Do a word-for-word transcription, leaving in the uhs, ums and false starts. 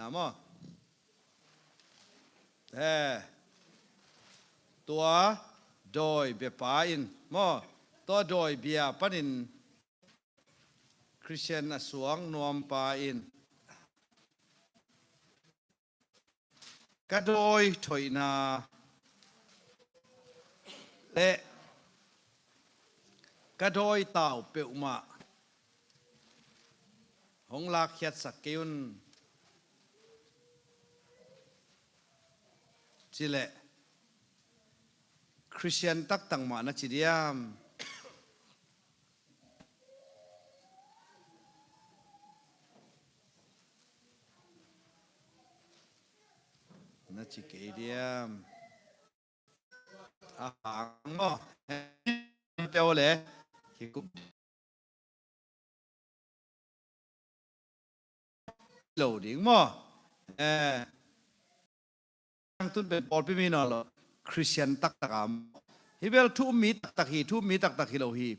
na maw? Eh, tua dawi biapa in maw, tua dawi bia panin Khristian a suak nuampa in ka dawi thoihna le ka dawi tau peuhmah hong lakkhiatsak kei un. Ci leh Khristian taktak mah na ci diam? Na ci kei diam? A hang maw? Teo le kikup lo ding maw? Eh, tun pen pawlpi mi nawn lo, Khristian taktak a maw? Hi bel thu um mi taktak hi, thu um mi taktak hi lo hi.